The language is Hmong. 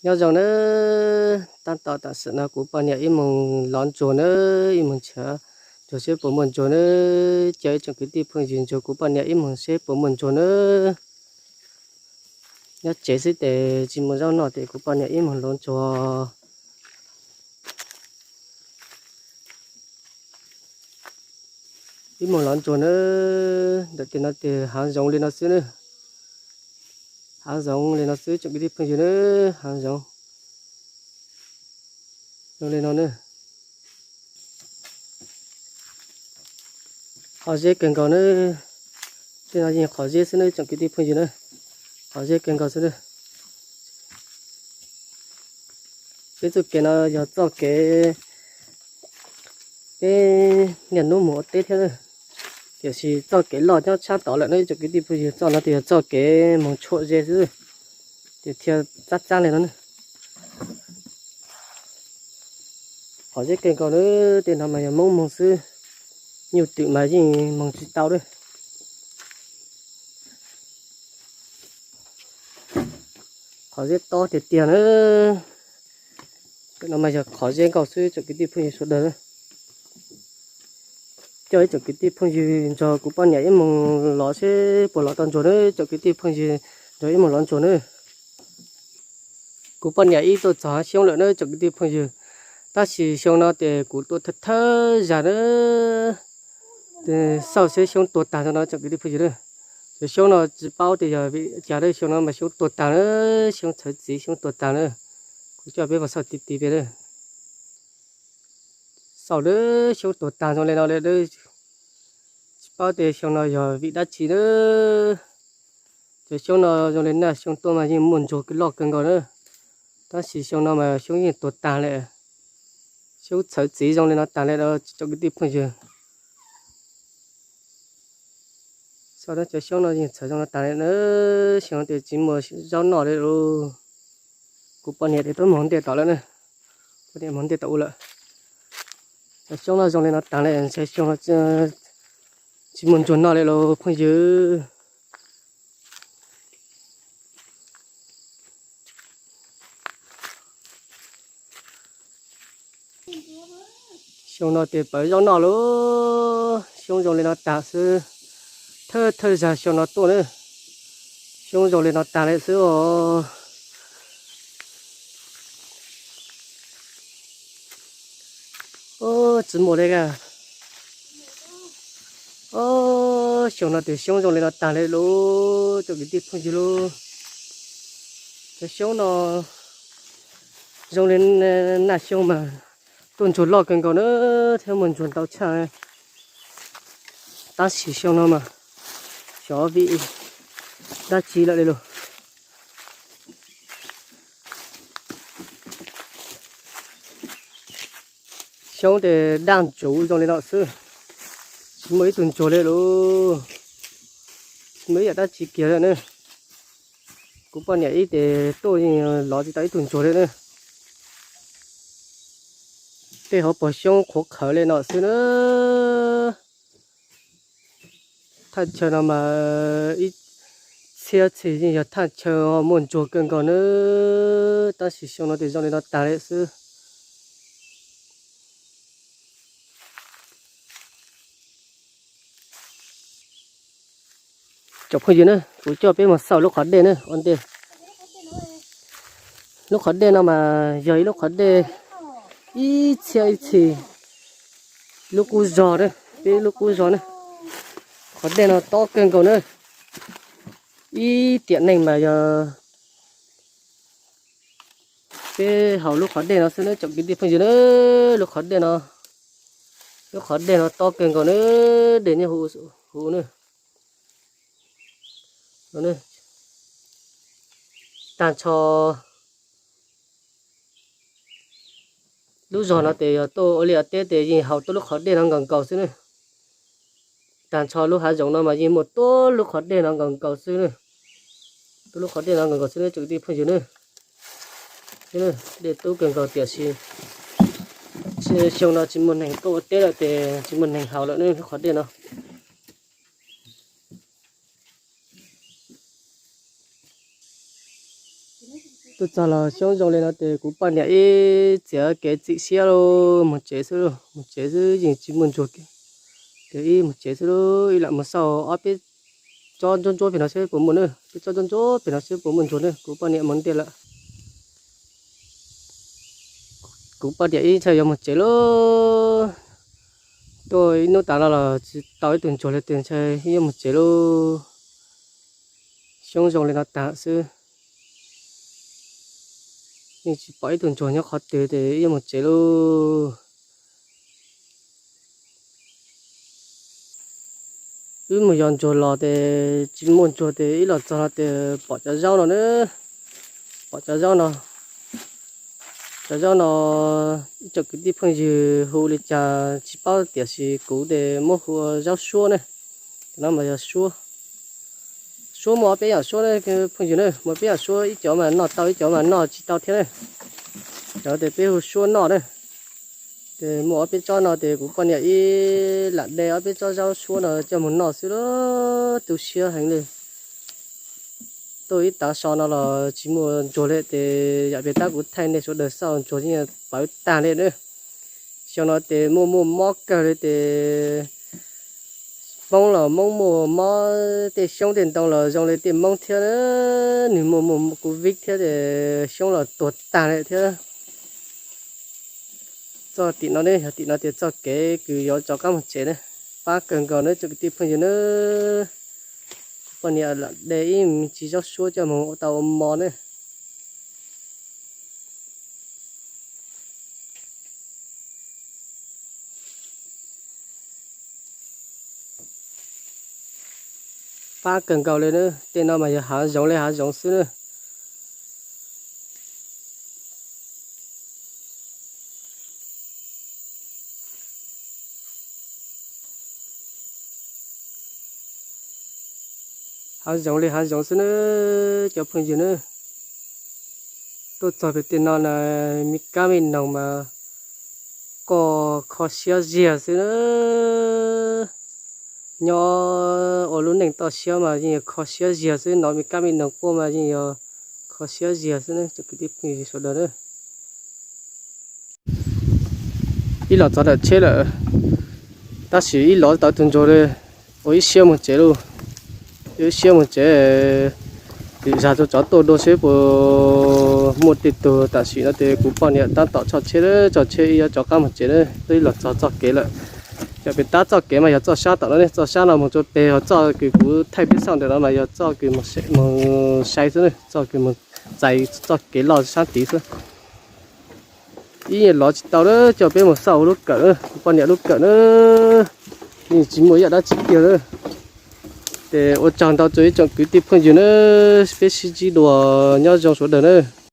Nyob zoo nawb, tab tom tam sim no kuv poj niam ib moog lov ntsuag nawb, ib moog nrhiav ntsuag seb puas muaj ntsuag nawb. Coj ib tsoom kwv tij phooj ywg nrug kuv poj niam ib moog seb puas muaj ntsuag nawb. Nyob tsev xwb tes tsis muaj zaub noj tes kuv poj niam ib moog lov ntsuag. Ib moog lov ntsuag nawb, ntawm tes no tes haav zoov li no xwb nawb. Haav zoov li no xwb tsoom kwv tij phooj ywg nawb, haav zoov zoo li no nawb. Qhov zeb kawg nkaus nawb, tej no yeej qhov zeb xwb nawb tsoom kwv tij phooj ywg nawb, qhov zeb kawg nkaus xwb nawb. Peb txoj kev no yog txoj kev peb niaj hnub mus ua teb thiab nawb, tiam sis txoj kev loj nyob tshab tod lawm nawb tsoom kwv tij phooj ywg, txoj no tes yog txoj kev moog tshuam ze xwb, tes thiaj txab txab li no nawb. Qhov zeb kawg nkaus nawb, tej no mas yog Hmoob moog xwb, nyuj twm mas yeej moog tsis tau lawm. Qhov zeb tob tiag tiag nawb. Tej no mas yog qhov zeb nkauj xwb tsoom kwv tij phooj ywg sawv daws. Coj ib tsoom kwv tij phooj ywg nrog kuv poj niam ib moog lov seb puas lov tau ntsuag nawb tsoom kwv tij phooj ywg, nrog ib moog lov ntsuag nawb. Kuv poj niam ib tuaj txog haav xyoob lawm nawb tsoom kwv tij phooj ywg, tab sis xyoo no tes kuv tuaj thawj thawj zag nawb, xauj seb xyoob tuag tag zoo no tsoom kwv tij phooj ywg nawb. Cov xyoob no tsis paub tias yog vim cas nawb, xyoo no mas xyoob tuag tag nawb, xyoob txhawv txiv xyoob tuag tag nawb. Kuv coj peb mus xauj ti ti peb nawb. Xauj nawb, xyoob tuag tag zoo li no li, tsis paub tias xyoo no yog vim dab tsi nawb. Cov xyoob no zoo li naj xyoo tuaj mas yeej muaj ntsuag loj kawg nkaus nawb, tab sis xyoo no mas xyoob yeej tuag tag lawm. Xyoob txhawv txiv zoo li no tag li tsoom kwv tij phooj ywg. Xauj nawb, cov xyoob no yeej txhawv zoo no tag li nawb, xyoo no tes tsis muaj zaub noj li lauj. Kuv poj niam tes tuaj moog ntiaj teb tom lawm nawb, poj niam moog ntiaj teb tom ub lawm. Cov xyoob no zoo li no tag li, ntshe xyoo no tsis muaj ntsuag noj li lauj phooj ywg. Xyoo no tes pawv zaub noj lauj, xyoob zoo li no tag xwb, thawj thawj zag xyoo no tuaj nawb, xyoob zoo li no tag li xwb os. Tsis muaj li a. Xyoo no tes xyoob zoo li no tag li lauj tsoom kwv tij phooj ywg lauj. Cov xyoob no zoo li naj xyoo mas tuaj ntsuag loj kawg nkaus nawb thiab muaj ntsuag ntau tshaj, tab sis xyoo no mas xyov vim dab tsi lawm li lauj. Xyoob tes daj ntsuv zoo li no xwb, tsis muaj ib tug ntsuag li lauj, tsis muaj ib yam dab tsi kiag li nawb. Kuv poj niam ib tes tuaj lov tsis tau ib tug ntsuag li nawb. Tej hauv paus xyoob qhuav qhawv li no xwb nawb. Thaj chaw no mas ib txhiab txhis yeej yog thaj chaw muaj ntsuag kawg nkaus nawb, tab sis xyoo no tes zoo li no tag li xwb. Cov phooj ywg na, kuv coj peb mus xauj lub qhov dej na ua ntej. Lub qhov dej no mas yog ib lub qhov dej ib txhiab ib txhis, lub qub zog na, peb lub qub zog na. Qhov dej no tob kawg nkaus na. Ib tiam neej mas yog peb haus lub qhov dej no xwb na tsoom kwv tij phooj ywg na. Lub qhov dej no, lub qhov dej no tob kawg nkaus na, dej nyob huv na. Tag nrho lub zog no tes yog tuaj ua liaj ua teb tes yeej haus tuaj lub qhov dej no nkaus nkaus xwb na. Tag nrho lub hav zoov no mas yeej muaj tuaj lub qhov dej no nkaus nkaus xwb na. Tuaj lub qhov dej no nkaus nkaus xwb na tsoom kwv tij phooj ywg na. Dej tub kawg nkaus tiam sis xyoo no tsis muaj neeg tuaj ua teb lawm tes tsis muaj neeg haus lawm na lub qhov dej no. Tuaj txog los xyoob zoo li no ces kuv poj niam ib txiav kev txim siab lauj, mus tsev xwb lauj, mus tsev xwb yeej tsis muaj ntsuag kiag. Ces ib mus tsev xwb lauj, ib lam mus xauj ob peb tsob ntsuab ntsuab pem no seb puas muaj na, peb tsob ntsuab ntsuab pem no seb puas muaj ntsuag na, kuv poj niam mus ntiaj lawm. Kuv poj niam ib ntshai yuav mus tsev lauj, tuaj ib hnub tas no los tsis tau ib tug ntsuag li ces ntshai yuav mus tsev lauj. Xyoob zoo li no tag xwb, yeej tsis pom ib tug ntsuag nyob qhov twg ces yuav mus tsev lauj. Wb mus yos ntsuag los ces tsis muaj ntsuag ces ib los txog no ces pom cov zaub no na, pom cov zaub no, cov zaub no ib tsoom kwv tij phooj ywg hu li cas tsis paub tiam sis kuv ces muab hu ua zaub suab ne. Cov no mas yog suab, suab muaj ob peb yam suab ne phooj ywg na, muaj peb yam suab, ib cov mas noj tau ib cov mas noj tsis tau thiab na. Cov ces peb hu suab noj na. Ces muaj ob peb tsob no ces kuv poj niam ib lam de ob peb tsob zaub suab no coj mus noj xwb lauj, tu siab heev li. Tuaj ib tav so no los tsis muaj ntsuag li ces yam pem tab kuv thaij nej sawv daws xauj ntsuag yeej pawv tag li na. Xyoo no ces muaj muaj mob kawg li ces Hmoob los Hmoob muaj mob, tej xyoob tej ntoo los zoo li tej Hmoob thiab, nws muaj muaj covid thiab ces xyoob los tuag tag li thiab. Txoj tim no ne, yog tim no tias txoj kev kws yuav rov qab mus tsev ne, pab kawg nkaus nawb tsoom kwv tij phooj ywg nawb. Kuv poj niam lam de ib me ntsis zaub suab coj mus ua tau ua mov ne. Pab kawg nkaus li na, tej no mas yog hav zoov li hav zoov xwb na. Hav zoov li hav zoov xwb na, cov phooj ywg na. Tuaj txog pem tej no na, me kab me noog mas quaj kho siab ziag xwb na. Nyob ua lub neej toj siab mas yeej yog kho siab ziag xwb, hnov me kab me noog quaj mas yeej yog kho siab ziag xwb na tsoom kwv tij phooj ywg sawv daws na. Ib los txog ntawm tsheb lawm, tab sis ib los tau tus ntsuag li, ua ib siab mus tsev lauj. Ib siab mus tsev, tim zag tuaj tsov tuaj dua seb puas muaj tej tug. Tam sim no ces kuv poj niam tab tom tso tsheb, tso tsheb ib yuav rov qab mus tsev na, twb los txog txoj kev lawm. Yog pem tab txoj kev mas yog txoj sab tom no ne, txoj sab no mus rau pem, ho txoj kws kuv thaij peb xauj ntawm no mas yog txoj kws mus sai xwb na, txoj kws mus txais txoj kev loj sab tid xwb. Ib los tsis tau na, coj peb mus xauj lub kawm na, kuv poj niam lub kawm na, yeej tsis muaj ib yam dab tsi kiag na. Ces ua tsaug ntau rau ib tsoom kwv tij phooj ywg na, peb sib ntsib dua, nyob zoo sawv daws na.